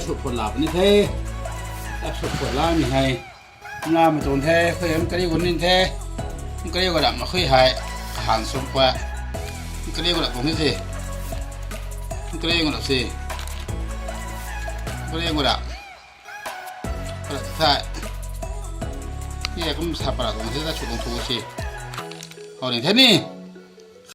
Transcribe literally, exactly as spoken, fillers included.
Sw phuat la puni the. Ap sw phuat la ni hei. Ngamei tuang the, khui am kari gun ni the. Kari gun rap ma khui hei. Kahan sum pa. Kari gun rap tuang the si. Kari gun rap si. Kari gun rap. Kala the. Ye kum sa para tuang the ta sw tuang thu si. Hou ni the ni.